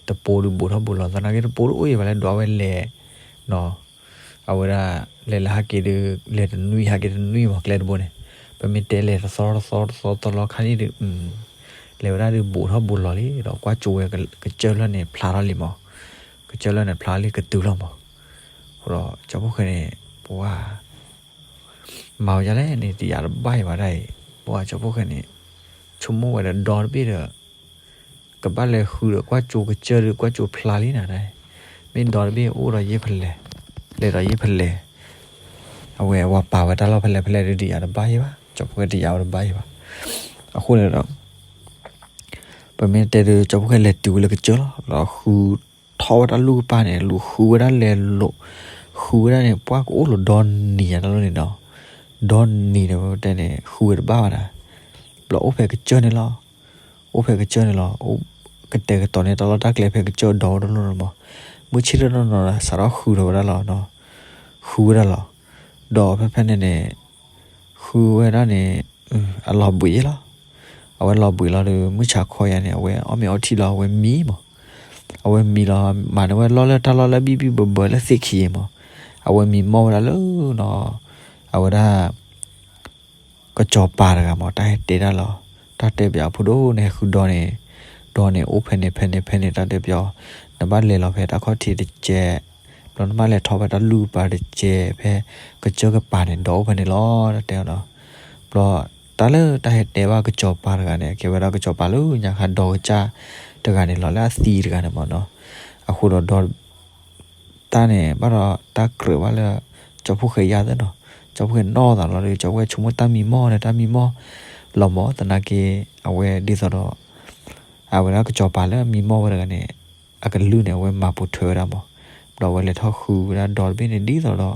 တပိဒီးဘူးထီၣ်ဘူးလီၤ သနာ်က့တပိတအိၣ်အံၤဘၣ်လၢဒွးဝဲလဲၤနီၤ, အဝဲဒၣ် လဲၤလၢဟဲက့ၤဒီး လဲၤတနွံဟဲက့ၤတနွံမး ကျဲတဘိန့ၣ်, ပမ့ၢ်တဲလဲၤတသီတသီတသီတသီလီၤခါန့ၣ်ဒီး လဲၤဝဲဒၣ်ဒီးဘူးထီၣ်ဘူးလီၤလံ ဒီးကွၢ်ကၠိဝဲကစၢၢ်လၢန့ၣ်ဖျါထီၣ်လံမး, ကစၢၢ်လၢန့ၣ်ဖျါလံကတုၤလီၤမး, အဃိဒီးကၠီဖိၣ်ဃဲန့ၣ် ပဝဲ မၤဝဲဒ်လဲၣ်န့ၣ် တယာ်တဘၣ်အံၤဘၣ်ဒၣ်အံၤ, ပှၤကၠီဖိၣ်ဃဲန့ၣ် ဆိကမိၣ်ဝဲဒီးဒီတဘ့ၣ်ဒီး ကဘၣ်လဲၤဃုဒီးကွၢ်ကၠိကစၢၢ်ဒီးကွၢ်ကၠိဖျါလံနၤဒၣ်, မ့ၢ်ဒီတဘ့ၣ်အိၣ်ဒီးယဲၢ်ဖဲလဲၣ်, လဲၤဒီးယဲၢ်ဖဲလဲၣ်, အဝဲဝၤပာ်ဝဲတၢ်လီၢ်ဖဲလဲၣ်ဖဲလဲၣ်ဒီးတယာ်တဘၣ်ယဲၢ်ဘၣ်, ကၠီဖိၣ်ဃဲတယာ်ဝဲတဘၣ်ယဲၢ်ဘၣ်, အဃိန့ၣ်ဒီး ပမ့ၢ်တဲဒီး ကၠီဖိၣ်ဃဲလဲၤတုၤဝဲလၢကစၢၢ်လီၤ, ဒီးဃု ထီၣ်ဝဲတၢ်လူၢ်ကပၤန့ၣ် လူၤဃုဝဲဒၣ်လဲၤလိာ်, ဃုဝဲဒၣ်န့ၣ် ပှၢ်ကအိၣ်လိာ်ဒီနံၤညါတၢ်လီၢ်န့ၣ်ဒီး, ဒီနံၤန့ၣ်တဲန့ၣ် ဃုဝဲတဘၣ်ဘၣ်နၤ, ဘျီအိၣ်ဖဲကစၢၢ်န့ၣ်လီၤ, အိၣ်ဖဲကစၢၢ်န့ၣ်လီၤ, ကတဲာ်ကတီၤန့ၢ်တၢ်လီၢ်တၢ်ကျဲဖဲကစၢၢ်ဒီတလိၣ်လီၤမး, မုၢ်ဆ့ၣ်ထီၣ်နီၢ်နီၢ်ဒီး စးထီၣ်ဃုထီၣ်ဝဲဒၣ်လီၤ, ဃုဝဲဒၣ်လီၤ, ဒီးဖဲဖဲန့ၣ်န့ၣ် ဃုဝဲဒၣ်န့ၣ် အလီၤဘှံးလီၤ, အဝဲလီၤဘှံးလီၤဒီး မုၢ်ဆါခီယါန့ၣ် အဝဲအီၣ်မ့ၤအီထံလီၤ အဝဲမံမး, အဝဲမံလီၤ မၤန့ၢ်ဝဲလီၢ်လၢတၢ်လီၢ်လၢဘံၣ်ဘံၣ်ဘၢဘၢလၢသ့ၣ်ခံမး, အဝဲမံမီၢ်ဝဲဒၣ်လၢနီၤ, အဝဲဒၣ် ကစီၤပၤတဂၤမး တၢ်ဟဲတဲတၢ်လီၤ, တၢ်တဲပၠးဖိဒိၣ်န့ၣ် ဟဲဃုဒီန့ၣ်, ဒီန့ၣ်အိၣ်ဖဲန့ၣ်ဖဲန့ၣ်ဖဲန့ၣ် တၢ်တဲပၠး, နဘၣ်လဲၤလီၤဖဲတၢ်ခီၣ်ထံးတကဲး, ဘျီနဘၣ်လဲၤထီၣ်ဖဲတၢ်လူၢ်ကပၤတကဲး ဖဲကစၢၢ်ကပၤန့ၣ် ဒီအိၣ်ဖဲန့ၣ်လီၤ တၢ်တဲအီၤဒီး, ဘျီ ဘျီတၢ်လၢတၢ်ဟဲတဲဘၣ်ကစီၤပၤတဂၤန့ၣ် ကဲဝဲဒၣ်ကစီၤပၤလၢညါခါဒီကစၢ်တဂၤန့ၣ်လီၤ လၢအသံတဂၤန့ၣ်မးနီၤ. အဃိဒီးဒီ တၢ်န့ၣ် ဘၣ်ဒီးတၢ်ကြၢးဘၣ်လၢ ကၠီဖီၣ်ဃဲယါသ့ၣ်နီၤ, ကၠီဖီၣ်ဃဲနီၣ်သးလီၤဒီး ကၠီဖီၣ်ဃဲဆိကမိၣ်တၢ်မံမီၢ်န့ၣ် တၢ်မံမီၢ်လီၤမး သနာ်က့ အဝဲဒ်သိးဒီး အဝဲဒၣ်ကစီၤပၤလၢမံမီၢ်ဝဲတဂၤန့ၣ် အကလုၢ်န့ၣ် အဝဲမၤပိာ်ထွဲဝဲဒၣ်မး, ဘျီအဝဲလဲၤထီၣ်ဃုဝဲဒၣ်ဒီတဘ့ၣ်န့ၣ် ဒ်သိးဒီး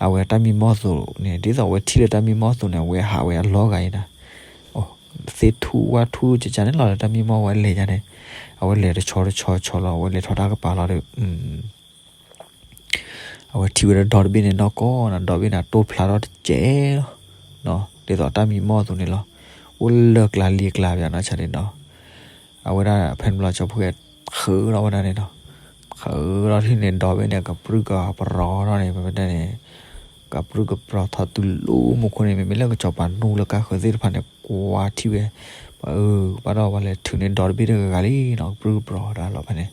အဝဲတၢ်မံမီၢ်အသိးန့ၣ် ဒ်သိးအဝဲထံၣ်လၢတၢ်မံမီၢ်အသိးန့ၣ် အဝဲဟးဝဲအလီၤဂာ်အံၤနၤ, သ့ၣ်ထူဝၣ်ထူကကန့ၣ်လီၤ လၢတၢ်မံမီၢ်ဝဲလဲၤယါန့ၣ်, အဝဲလဲၤတဆီတဆီဆီလီၤ အဝဲလဲၤထီၣ်တၢ်ကပၤလီၤဒီး အဝဲထံၣ်ဝဲဒၣ်ဒီတဘ့ၣ်န့ၣ်နီၢ်ကီၢ်နီၤ, ဒီတဘ့ၣ်န့ၣ် တိၢ်ဖျါထီၣ်တစဲးလီၤ, ဒ်သိးတၢ်မံမီၢ်အသိးန့ၣ်လီၤ, အိၣ်လၢကျါလံာ်ကျါပယီၤနီၤဆါန့ၣ်နီၤ, အဝဲဒၣ်ဖဲန့ၣ်ဘျီ ကၠီဖီၣ်ဃဲဃုထီၣ်ဝဲဒၣ်န့ၣ်နီၤ, ဃုထီၣ်ထံၣ်န့ၣ် ဒီဘ့ၣ်န့ၣ် ကပြုၢ်ကပြီၤထီၣ်န့ၣ် မ့မ့ၢ်တဲန့ၣ် ကပြုၢ်ကပြီၤထီၣ်တုၤလၢမူခိၣ်န့ၣ် မ့မ့ၢ်လၢကစီၤပၤနူလၢကါဃၢၤသ့ၣ်တဖၣ်န့ၣ် ကွၢ်ထံၣ်ဝဲ, ပှၤအၢ ဘၣ်ဒီးပှၤလဲၤထုးန့ၢ်ဒီတဘ့ၣ်တဂၤဂၤလံနီၤ, ကပြုၢ်ကပြီၤတၢ်လီၤဖဲန့ၣ်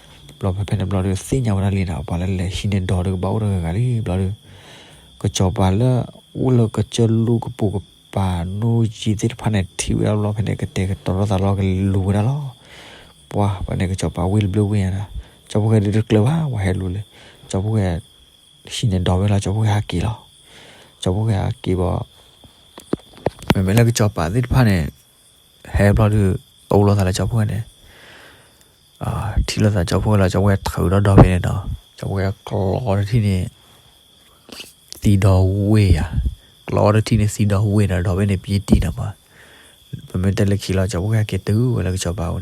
ဘျီဖဲဖဲန့ၣ်ဘျီဒီးသ့ၣ်ညါဝဲဒၣ်လံနီၤ, ပှၤလၢလဲၤဟံးန့ၢ်ဒီတကဘၣ်အိၣ်တဂၤဂၤလံ, ဘျီဒီး ကစီၤပၤလၢ အိၣ်လၢကစၢၢ်လူၢ်ကပိာ်ကပၤနူယံၤသ့ၣ်တဖၣ်န့ၣ် ထံၣ်ဝဲဒၣ်ဘျီဖဲန့ၣ် ကတဲာ်ကတီၤထီၣ်သးလီၤကလူၤဝဲဒၣ်လီၤ, ပှၤဖဲန့ၣ်ကစီၤပၤဝ့ၢ်တဘျုးဝ့ၢ်ညါနီၤ, ကၠီဖီၣ်ဃဲဒုးတကျၢၤဘၣ် ပှၤဟဲလူၤလံ, ကၠီဖီၣ်ဃဲ ဟံးန့ၢ်ဒီဝဲလီၤ ကၠီဖီၣ်ဃဲဟးက့ၤလီၤ, ကၠီဖီၣ်ဃဲဟးက့ၤဘၣ် မ့မ့ၢ်လၢကစီၤပၤသ့ၣ်တဖၣ်န့ၣ် ဟဲဘျီဒီး တိၢ်လိာ်သးလၢကၠီဖီၣ်ဃဲန့ၣ် ထံၣ်လိာ်သးကၠီဖီၣ်ဃဲလီၤ, ကၠီဖီၣ်ဃဲထုးဒီဒီဖဲန့ၣ်နီၤ, ကၠီဖီၣ်ဃဲကျီတထံၣ်န့ၣ် သံဒီဝ့ၢ်ယါ, ကျီတထံၣ်န့ၣ်သံဒီဝ့ၢ်ဒီး ဒီဘ့ၣ်န့ၣ်ပယံၤတံၢ်နီၤမး, ပမ့ၢ်တဲလၢခံလီၤ ကၠီဖီၣ်ဃဲက့ၤတုၤဝဲလၢကစီၤပၤအအိၣ်န့ၣ်,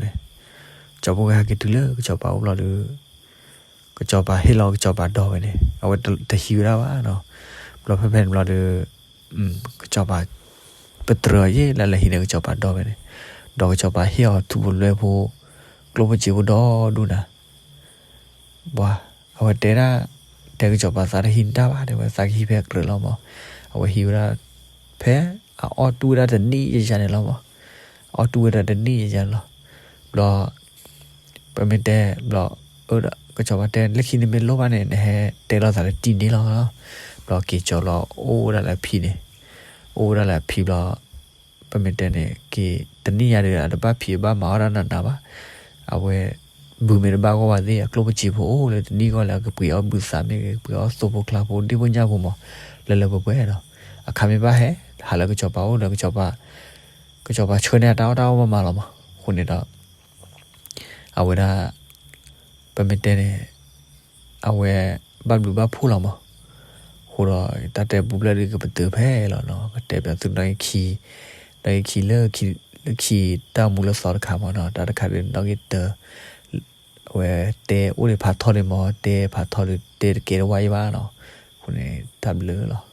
ကၠီဖီၣ်ဃဲဟဲက့ၤတုၤလၢကစီၤပၤအအိၣ်ဘျီဒီး ကစီၤပၤဟ့ၣ်လီၤကစီၤပၤဒီဝဲန့ၣ် အဝဲတဟံးဝဲဒၣ်ဘၣ်နီၤ, ဘျီဖဲဖဲန့ၣ်ဘျီဒီး ကစီၤပၤ ပတြၢၤအီၤယဲၢ်လၢလဲၤဟံးန့ၢ်ကစီၤပၤဒီဝဲန့ၣ်, ဒီးကစီၤပၤဟ့ၣ်အီၤထူဖိလွဲဖိ ကျိၣ်ဖိစ့ဖိဒီဒူၣ်နၤ, ပှၤ အဝဲတဲဒၣ် တဲကစီၤပၤသးတဟံးန့ၢ်တၢ်ဘၣ် တဲဝဲသးကဟံးဖဲကြၢးလီၤမး, အဝဲဟံးဝဲဒၣ် ဖဲအအီၣ်တူၢ်ဝဲဒၣ်တနံၣ်ယယါန့ၣ်လီၤမး, အအီၣ်တူၢ်ဝဲဒၣ်တနံၣ်ယယါန့ၣ်လီၤ, ဘျီ ပမ့ၢ်တဲဘျီ အၢ ကစီၤပၤတဲ လၢခံနမ့ၢ်လိၣ်ဘၣ်န့ၣ် နဟဲတဲလိာ်သးလၢတံၢ်န့ၣ်လီၤ, ဘျီက့ၤကၠီလီၤအိၣ်ဝဲဒၣ်လၢအဖံန့ၣ်, အိၣ်ဝဲဒၣ်လၢအဖံဘျီ ပမ့ၢ်တဲန့ၣ် က့ၤတနံၣ်ယါဒီး အတဘၣ်ဖံးအဘၣ်မၤအီၣ်တၢ်နးနးဘၣ်, အဝဲ ဘုမ့ၢ်တဘၣ်ဂီၢ်ဘၣ်သ့ၣ် အကျိၣ်ပစ့ဖိအိၣ်လၢတနံၣ်ဂီၢ်လၢ အကပှ့ၤအီၣ်ဘုသးမ့ၢ်ဂ့ၤ ကပှ့ၤအီၣ်သိဖိချါဖိ ဒ့ၣ်ဖိညၣ်ဖိမး လၢလၢပှဲၤပှဲၤဒီး အခါမ့ၢ်ဘၣ်ဟဲ ဟးလၢကစီၤပၤအိၣ်ဒီး ကစီၤပၤဆှၢန့ၢ်အတၢ်အီၣ်တၢ်အီမးမးလီၤမး, အဃိန့ၣ်ဒီး အဝဲဒၣ် ပမ့ၢ်တဲန့ၣ် အဝဲဘၣ်ဘျုးဘၣ်ဖှိၣ်လီၤမး, အဃိဒီးတၢ်တဲပူၤဖျဲးဒ်ကပတုာ်ဖဲလီၤနီၤ, ကတဲပၠးသုနီၣ်ဂံၢ်ခံ, နီၣ်ဂံၢ်ခံလၢ လၢခံတၢ်မူလၢသီတခါမးနီၤ, တၢ်တခါဒ်နီၣ်ဂံၢ်တၢ အဝဲတဲအိၣ်ဒံးဖးထီဒံးမး, တဲဖးထီဒံးတဲတကဲတဝါအံၤဘၣ်နီၤ, အဃိန့ၣ်တၢ်ဘျုးလီၤ.